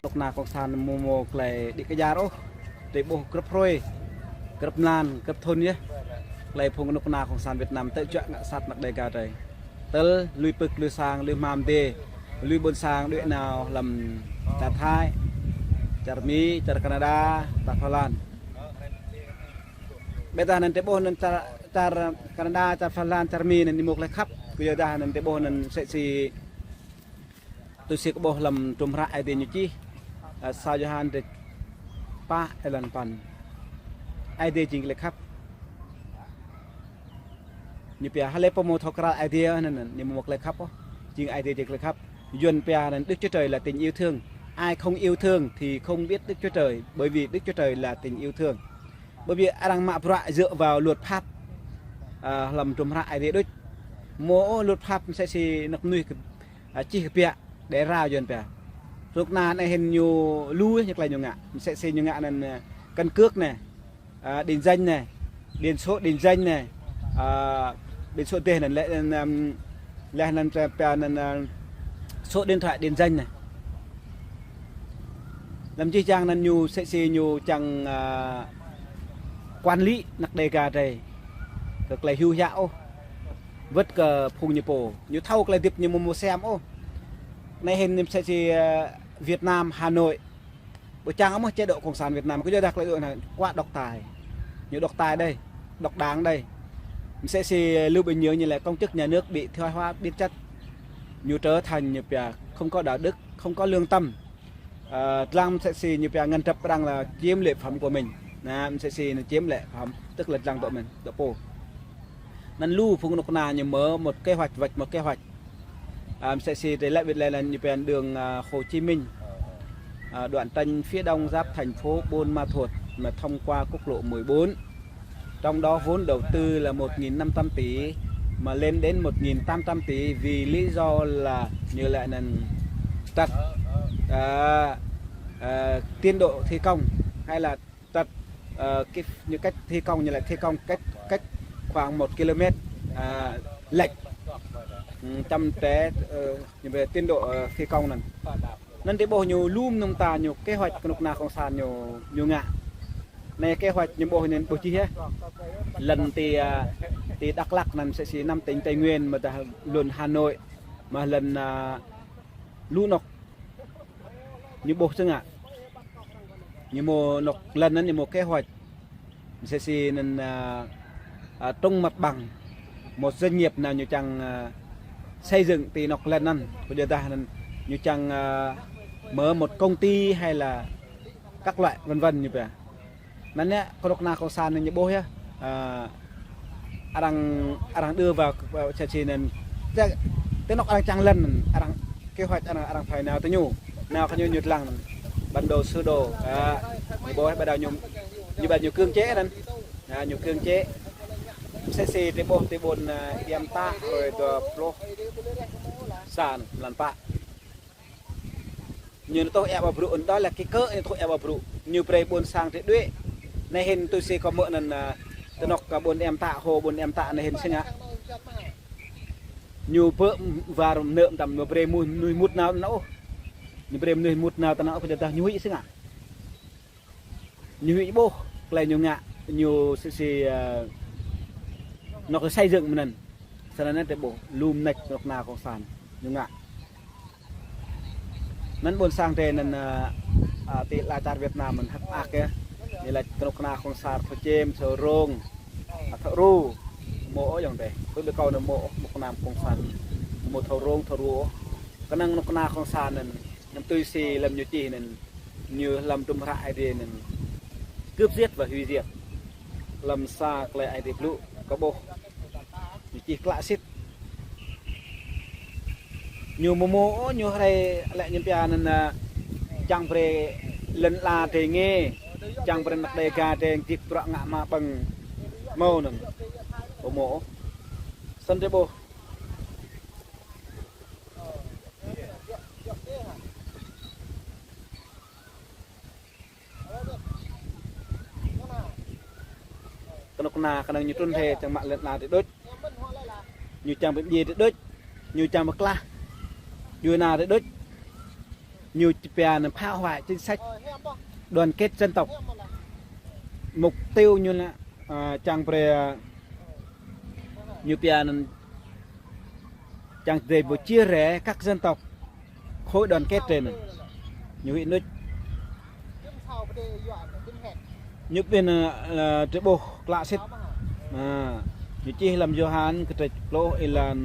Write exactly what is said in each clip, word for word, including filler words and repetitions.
Kơnuk kơna Kông San mơ̆ mơ̆ tơlơi đĭ kơjar ôh. Tơlơi ƀuh grăp hrơi, grăp mlan, grăp thŭn yơh. Tơlơi phung kơnuk kơna Kông San Việt Nam tơl juă ngă sat anăk Đêga tơdơi. Tơl lui pưk, lui sang, lui hmam dê, lui ƀôn sang đuaĭ nao hlăm čar Thái, čar Mi, čar Canada, čar Phần Lan. Ƀiădah anŭn tơlơi ƀuh anŭn čar, čar Canada, čar Phần Lan, čar Mi anŭn ñu mơ̆ tơlơi khăp. Kơyua dah anŭn tơlơi ƀuh anŭn mơsĕ si tui si kơ ƀuh hlăm tum hră Aê Diê ñu čih, ơ, sa Yôhan dêč pă êlan păn. Aê Diê jing tơlơi khăp. Ñu pia hlơi pô mơ̆ thâo krăn Aê Diê anŭn, anŭn, ñu mơ̆ mơ̆ tơlơi khăp ôh. Jing Aê Diê jing tơlơi khăp. Yuan pia anŭn Đức Chúa Trời là tình yêu thương. Ai không yêu thương thì không biết Đức Chúa Trời, bởi vì Đức Chúa Trời là tình yêu thương. Ƀơi ƀiă arăng mă bruă dựa vào luật pháp, ơ, hlăm tum hră Aê Diê đôč. Mơ̆ ôh luật pháp mơsĕ si anăk mơnuih kơ, ơ, čih kơpiă đe rao Yuan pia. Kơnuk kơna anai hĭn ñu lu ñu tơlơi ñu ngă. Mơsĕ si ñu ngă anŭn, ơ, căn cước anai, ơ, định danh anai, biển số định danh anai, ơ, biển số dêh anŭn lĕ, anŭn, lĕ anŭn pia anŭn, ơ, số điện thoại định danh anai. Hlăm jih jang anŭn ñu mơsĕ si ñu čang, ơ, quản lý anăk Đêga tơdơi kơ tơlơi hyu hiă ôh. Wơ̆t kơ phung ñu pô. Ñu thâo tơlơi hơdip ñu mơ̆ mơ̆ sem ôh. Anai hĭn ñu mơsĕ si, ơ, Việt Nam, Hà Nội. Ƀu čang ôh mơ̆ chế độ cộng sản Việt Nam. Kơyua dah tơlơi dŏ anai quá độc tài. Ñu độc tài đây, độc đảng đây. Mơsĕ si Lưu Bình Nhưỡng ñu lĕ công chức nhà nước bị thoái hóa biến chất. Ñu trở thành ñu pia không có đạo đức, không có lương tâm. Ơ, lăng mơsĕ si ñu pia ngăn drăp arăng là chiếm lệ phẩm của mình. Anŭn, mơsĕ si anŭn chiếm lệ phẩm, tức là lăng dŏ mơ̆n, dŏ pô. Anŭn lu phung kơnuk kơna ñu mơ̆ một kế hoạch, vạch một kế hoạch. Ơ, mơsĕ si tơlơi lĕ wĭt lĕ anŭn ñu pia đường, ơ, Hồ Chí Minh. Ơ, đoạn tránh phía đông giáp thành phố Buôn Ma Thuột mà thông qua quốc lộ mười bốn. Trong đó vốn đầu tư là một nghìn năm trăm tỷ mà lên đến một nghìn tám trăm tỷ vì lý do là ñu lĕ anŭn trật, ơ, ơ, tiến độ thi công hay là trật, ơ, cái, ñu cách thi công ñu lĕ thi công cách, cách khoảng một ki-lô-mét, ơ, lệch. Ừ, chậm trễ, ơ, ñu pia tiến độ, ơ, thi công anŭn. Anŭn tơlơi ƀuh ñu lu mơnŭng ta ñu kế hoạch kơnuk kơna Kông San ñu, ñu ngă. Anai kế hoạch ñu ƀuh anŭn ƀuh čih yơh. Lŏn ti, ơ, ti Dak Lak anŭn mơsĕ si năm tỉnh Tây Nguyên mơ̆ dah lŏn Hà Nội mơ̆ lŏn, ơ, lu anŏ ñu ƀuh sơngă. Ñu mơ̆ anŏ lŏn anŭn ñu mơ̆ kế hoạch. Mơsĕ si anŭn, ơ, ơ, trống mặt bằng một doanh nghiệp nào ñu čang, ơ, xây dựng ti anŏ lŏn anŭn. Kơyua dah anŭn ñu čang, ơ, mở một công ty hay là các loại vân vân ñu pia. Anŭn yơh, kơnuk kơna Kông San anŭn ñu ƀuh yơh. Ơ, arăng, arăng đưa vào, ơ, mơsĕ si anŭn. Tơ, tơ anŏ arăng čang lŏn, arăng kế hoạch arăng, arăng phải nao tơ ñu. Nao kơ ñu ñu lăng bản đồ sơ đồ. Ơ, ñu ƀuh yơh, bắt đầu ñu, ñu bắt ñu cưỡng chế anŭn. Ơ, ñu cưỡng chế. Mơsĕ si tơlơi ƀuh tơlơi ƀôn, ơ, Iam Tă, hrơi dua pluh sa, mlan pă. Ñu nao tŏ ia ƀă brŭ, anŭn dah lĕ kơ kơ ñu tŏ ia ƀă brŭ. Ñu brơi ƀôn sang tơdơi đuaĭ. Anai hĭn tui si kơ mơ̆ anŭn, ơ, tơ anŏ kơ ƀôn Iam Tă hŏ ƀôn Iam Tă anai hĭn sơngă. Ñu pơ war nơ̆ tam ñu brơi mơnuih mŭt nao tơ anŏ ôh. Ñu brơi mơnuih mŭt nao tơ anŏ ôh kơyua dah ñu huĭ sơngă. Ñu huĭ ƀuh, tơlơi ñu ngă, ñu mơsĕ si, ơ, anŏ kơ xây dựng mơ̆n anŭn. Sơnăn anŭn tơlơi ƀuh, lu mơneč kơnuk kơna Kông San, ñu ngă. Anŭn ƀôn sang tơdơi anŭn, ơ, ơ, ti ala čar Việt Nam mơ̆n hăk mơak yơh. Ñu laĭ kơnuk kơna Kông San thâo čem, thâo rông, ơ, thâo ru, mơ̆ ôh ayŏng adơi. Ƀơi kâo anŭn mơ̆ ôh kơnuk kơna Kông San, mơ̆ thâo rông, thâo ru ôh. Kơnơ̆ng kơnuk kơna Kông San anŭn, anŭn tui si lăm ñu čih anŭn, ñu hlăm tum hră Aê Diê anŭn cướp giết và hủy diệt. Hlăm sa tơlơi Aê Diê blŭ kơ ƀuh. Ñu čih klă sĭt. Ñu mơ̆ mơ̆ ôh, ñu hrơi lĕ ñu pia anŭn, ơ, čang brơi lŏn ala tơdơi ngă, čang brơi anăk Đêga tơdơi djik bruă ngă mă ƀơ̆ng mơ̆ anŭn. Mơ̆ mơ̆ ôh. Sơnăn tơlơi ƀuh. Kơnuk kơna kơnơ̆ng ñu trŭn hĭ čang mă lŏn ala tơdơi đôč. Ñu čang pơdjai tơdơi đôč. Ñu čang pơklah djuai ana tơdơi đôč. Ñu pia anŭn phá hoại chính sách đoàn kết dân tộc. Mục tiêu ñu anŭn, à, čang brơi, à, ñu pia anŭn čang brơi ƀu chia rẽ các dân tộc, khối đoàn kết drơi anŭn. Ñu huĭ đôč. Ñu ƀing, ơ, ơ, drơi ƀuh klă sĭt. À, ñu čih lăm Yôhan kơtrĕč pluh êlan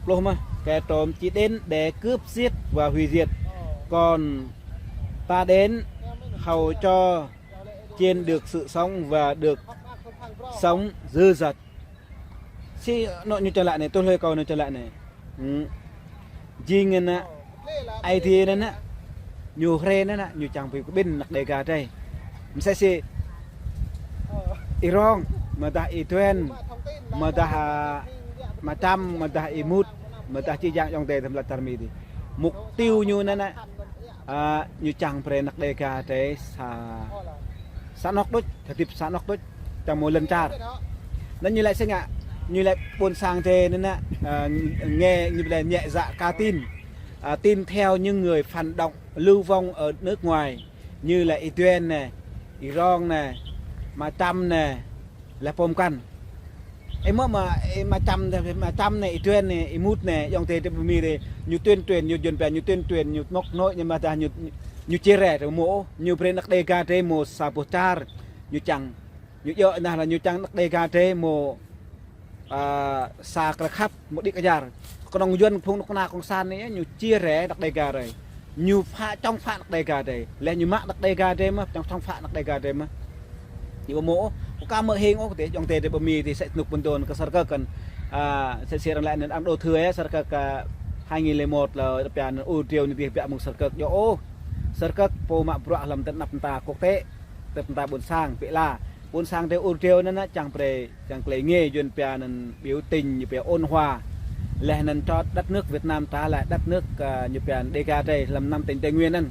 pluh mơh: Kẻ trộm chỉ đến để cướp, giết và hủy diệt. Còn ta đến hầu cho chiên được sự sống và được sống dư dật. Sĭt anŭn ñu čang laĭ anai, tui hlơi kâo ñu čang laĭ anai. Hmm. Jing anŭn, Aê Diê anŭn, ñu hrê anŭn, ñu čang brơi kơ ƀing ană Đêga drơi. Msĕ si Y Rong, mơdah Y Duen, mơdah, à, Ama Čăm, mơdah Y Mut, mơdah či jang ayŏng adơi tơlơi čar Mi dih. Mục tiêu ñu anŭn, à, ñu čang brơi ană Đêga drơi sa, sa anŏ đôč, hơdip sa anŏ đôč, čang hmâo lŏn čar. Anŭn ñu laĭ sĭt ngă, ñu laĭ ƀôn sang drơi anŭn, à, nghe, ñu laĭ nhẹ dạ cả tin, à, tin theo những người phản động lưu vong ở nước ngoài, như là Y Duen anai, Y Rong anai, Ama Čăm anai, laih pô mơkăn. Ơ, mơ̆ mă, ơ, Ama Čăm, Ama Čăm anai, Y Duen anai, Y Mut anai, ayŏng adơi drơi ƀơi Mi drơi, ñu tuyên truyền, ñu Yuan pia, ñu tuyên truyền, ñu mŏk hnôč, ñu mơdah, ñu, ñu chia rẽ drơi hmâo ôh, ñu brơi ană Đêga drơi hmâo sa boh čar, ñu čang, ñu djơ̆ anai lah ñu čang ană Đêga drơi hmâo, à, sa krah khăp, hmâo đĭ kơjar. Kơnơ̆ng Yuan phung kơnuk kơna cộng sản anai, ñu chia rẽ ană Đêga drơi. Ñu phá, chống phá ană Đêga drơi. Laih ñu mă ană Đêga drơi mơ̆, chống, chống phá ană Đêga drơi mơ̆. Ñu ƀu hmâo ôh, ƀu kơ hmư̆ hing ôh, tơ ayŏng adơi drơi ƀơi Mi tơ sĕ rơnŭk pơdôn kơ Sơrkơk kơnơ̆ng. À, sĕ sĭt arăng laĭ anŭn ăn đổ thừa yơh, Sơrkơk, à, hai nghìn lẻ một lah, rơpian anŭn ur triều anai dih biă mơ̆ng Sơrkơk djơ̆ ôh. Sơrkơk pô mă bruă lăm tơnap mơta quốc tế, tơnap mơta ƀôn sang, pĕ la. Ƀôn sang drơi ur triều anŭn, anŭn čang brơi, čang tơlơi ngă Yuan pia anŭn biểu tình, ñu pia ôn hòa. Laih anŭn cho đất nước Việt Nam trả lại đất nước, à, ñu pia Đêga drơi lăm năm tỉnh Tây Nguyên anŭn.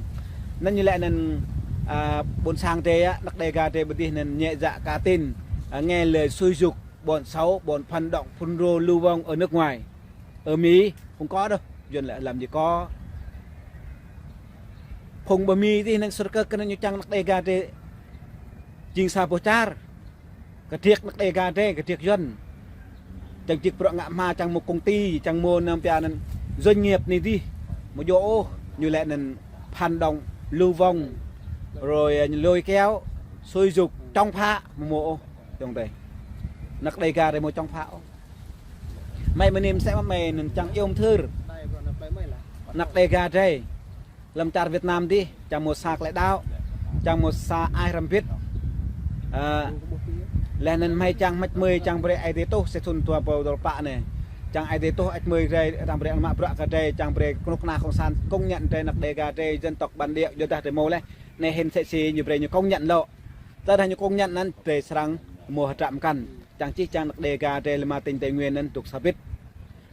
Anŭn ñu laĭ anŭn, à, ƀôn sang drơi, ană Đêga drơi ƀơi dih anŭn nhẹ dạ cả tin, à, nghe lời xúi giục bọn xấu, bọn phản động, phun rô, lưu vong ở nước ngoài. Ở Mi, phung kơ đôč, Yuan laĭ lăm dih kơ. Phung ƀơi Mi dih anŭn Sơrkơk kơnơ̆ng ñu čang ană Đêga drơi jing sa boh čar. Kơdriăk ană Đêga drơi, kơdriăk Yuan. Čang djik bruă ngă hma, čang hmâo công ty, čang hmâo anăm pia anŭn doanh nghiệp anai dih. Hmâo djơ̆ ôh, ñu laĭ anŭn phản động, lưu vong, rồi, à, lôi kéo, xúi giục, chống phá, hmâo ôh, ayŏng adơi. Ană Đêga drơi hmâo chống phá ôh. Mơi mơni mơsĕ mă mơi anŭn čang iâu mơthưr ană Đêga drơi. Lăm čar Việt Nam dih, čang hmâo sa tơlơi đaŏ, čang hmâo sa ai hrăm bit. Ơ, laih anŭn mơi čang hmư̆ mơi čang brơi Aê Diê tuh sĭt thŭn dua rơbâo dua pluh pă anai. Čang Aê Diê tuh hmư̆ mơi drơi, čang brơi mă bruă kơ drơi, čang brơi kơnuk kơna cộng sản công nhận drơi ană Đêga drơi, dân tộc bản địa, Yuan dah drơi hmâo laih. Anai hĭn sĕ sĭt ñu brơi ñu công nhận lŏ. Tơdah ñu công nhận anŭn drơi srăng hmâo hơdră mơkăn. Čang čih čang ană Đêga drơi lăm tỉnh Tây Nguyên anŭn dŏ sa bit.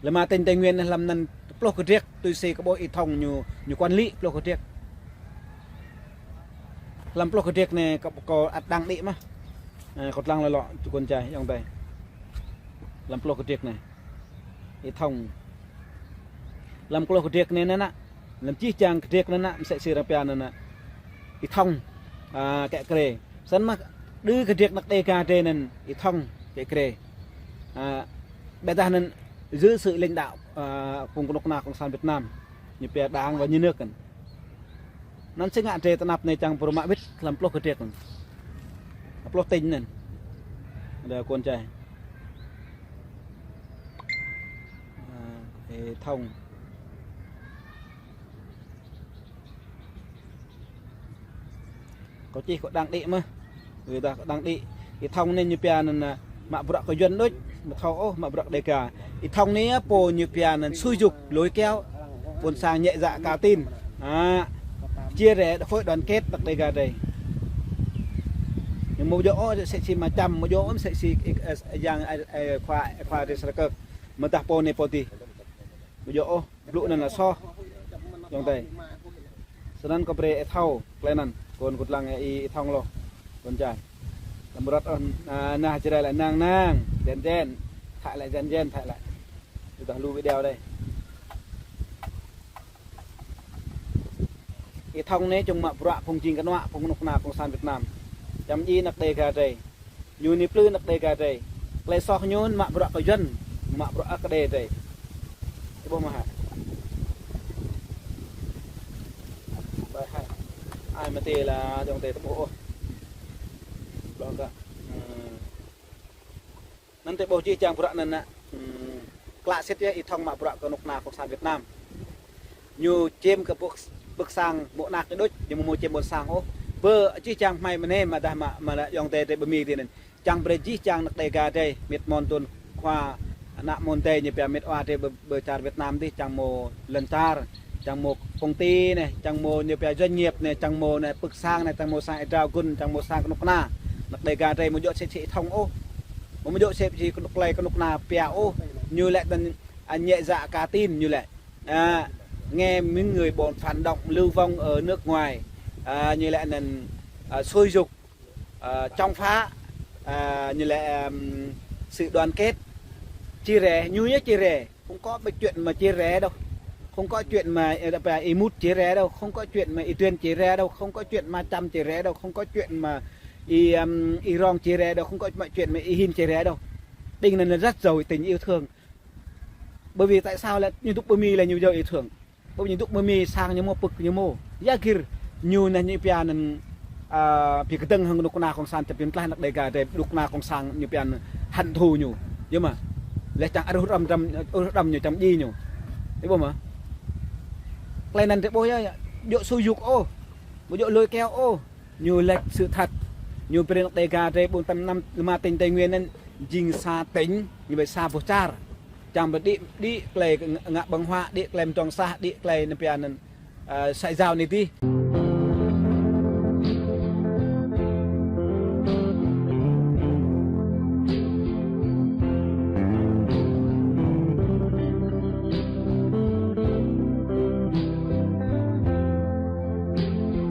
Lăm tỉnh Tây Nguyên anŭn lăm anŭn pluh kơdriăk tui si kơ ƀô̆ Y Thông ñu, ñu quản lý pluh kơdriăk. Lăm pluh kơdriăk anai kơ, kơ ăt đang đĭ mơh. Ơ, kơ tơlang lŏ lŏ, tơ kơ čai, ayŏng adơi. Lăm pluh kơdriăk anai. Y Thông. Lăm pluh kơdriăk anai anŭn, anŭn. Lăm čih čang kơdriăk anŭn, anŭn, mơsĕ sĭt arăng pia anŭn, anŭn. Y Thông, à, kĕ krê. Snăn mơ̆ đơ kơdriăk ană Đêga drơi anŭn Y Thông kĕ krê. À, ƀiădah anŭn dưới sự lãnh đạo, à, phung kơnuk kơna cộng sản Việt Nam. Ñu pia Đảng và Nhà nước anŭn. Anŭn sĭt ngă drơi tơnap anai čang pơrơmă wĭt lăm pluh kơdriăk anŭn. Pluh tỉnh anŭn. Adơi kơ čai. À, Y Thông. Kơ čih kơ đang đĭ mơh. Ơ, dah kơ đang đĭ. Y Thông anai ñu pia anŭn, à, mă bruă kơ Yuan đôč, mơ̆ thâo ôh mă bruă Đêga. Y Thông anai pô ñu pia anŭn xúi giục, lôi kéo ƀôn sang nhẹ dạ cả tin. À, chia rẽ khối đoàn kết ană Đêga drơi. Ñu hmâo djơ̆ ôh sĕ sĭt Ama Čăm, hmâo djơ̆ ôh sĕ sĭt, ơ, ơ, yang, ơ, ơ, khua, khua drơi Sơrkơk. Mơdah pô anai pô dih. Hmâo djơ̆ ôh. Blŭ anŭn lĕ soh. Ayŏng adơi. Snăn kơ brơi ih thâo, tơlơi anŭn. Kơ kơnuk kơna ih, ih thâo lŏ. Kơ čai. Lăm bruă ôh, à, nah Jrai lĕ nang nang. Jen jen. Thai lĕ jen jen, thai lĕ. Tơdah lu video dih. Y Thông anai čang mă bruă phung jing kơnuă phung kơnuk kơna cộng sản Việt Nam. Čang djai anăk Đêga drei. Ñu anai plư anăk Đêga drei. Tơlơi soh ñu mă bruă kơ Yuăn, mă bruă kơ Đê drei. Ih ƀuh mơ̆ hă? Ƀai hă? Ai mă tê la dong tê tơƀuh ôh. Ƀuh kơ. Hmm. Anŭn tơƀuh jih jang bruă anŭn nă. Hmm. Klă sĭt yơh Y Thông mă bruă kơ kơnuk kơna cộng sản Việt Nam. Ñu čem kơ pơ̆k, pơ̆k sang mơ̆ng anăk ñu đôč, ñu mơ̆ čem ƀôn sang ôh. Bơ jih jang hmei mơnê mă dah mă, mă lĕ ayŏng adơi drei ƀơi Mi tơ anŭn. Čang brơi jih jang anăk Đêga drei, mĕt mon tun khua, ană mon adơi ñu pia mĕt wa drei ƀơi, ƀơi čar Việt Nam dih, čang mơ̆ lŏn čar, čang mơ̆ công ty anai, čang mơ̆ ñu pia doanh nghiệp anai, čang mơ̆ anai pơ̆k sang anai, čang mơ̆ sang êa drao gŭn, čang mơ̆ sang kơnuk kơna. Anăk Đêga drei mơ̆ djơ̆ sĭt sĭt Y Thông ôh. Mơ̆ djơ̆ sĭt sĭt kơnuk kơna pia ôh. Ñu lĕ anŭn, à, nhẹ dạ cả tin ñu lĕ. À, nghe những người bọn phản động lưu vong ở nước ngoài, à, ñu lĕ anŭn, à, xúi giục, à, chống phá, à, ñu lĕ, ừm, sự đoàn kết, chia rẽ, ñu yơh chia rẽ. Không có cái chuyện mà chia rẽ đâu. Không có chuyện mà, ờ, apa, Y Mut chia rẽ đâu, không có chuyện mà Y Tuen chia rẽ đâu, không có chuyện mà Chăm chia rẽ đâu, không có chuyện mà Y, ừm, Y Rong chia rẽ đâu, không có chuyện mà Y Hin chia rẽ đâu. Đing anŭn rất giàu tình yêu thương. Bởi vì tại sao lĕ ñu dŏ ƀơi Mi lĕ ñu giàu Y Thông? Ƀơi ñu dŏ ƀơi Mi sang ñu mơ̆ pơ̆k ñu mơ̆. Ya gir ñu anai ñu pia anŭn, à, pia kơdơ̆ng hăng kơnuk kơna cộng sản, tơpin tlaih anăk Đêga drei kơnuk kơna cộng sản ñu pia anŭn hận thù ñu. Yơh mơ̆. Lĕ čang arŭ răm răm, arŭ răm ñu čang djai ñu. Ih ƀuh mơ̆. Tơlơi anŭn drei ƀuh yơh, djơ̆ xúi giục ôh. Ƀu djơ̆ lôi kéo ôh. Ñu laĭ sự thật. Ñu brơi anăk Đêga drei ƀuôn tam năm lima tỉnh Tây Nguyên anŭn jing sa tỉnh, ñu ƀơi sa boh čar. Čang ƀơi đĭ, đĭ tơlơi ngă ƀơ̆ng huă, đĭ tơlơi mdrŏng sah, đĭ tơlơi anŭn pia anŭn, à, xã giao anai dih.